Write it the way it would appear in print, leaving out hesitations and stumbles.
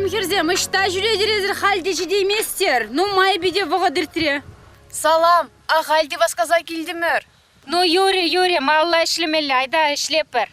Салам, хӗрсем, ӑҫта ҫӳретӗр эсир халь те ҫитейместӗр? Нумай питӗ вӑхӑт иртрӗ. Салам, ахаль те васкаса килтӗмӗр. Ну, юрӗ, юрӗ, малалла ӗҫлемелле, айта ӗҫлетпӗр.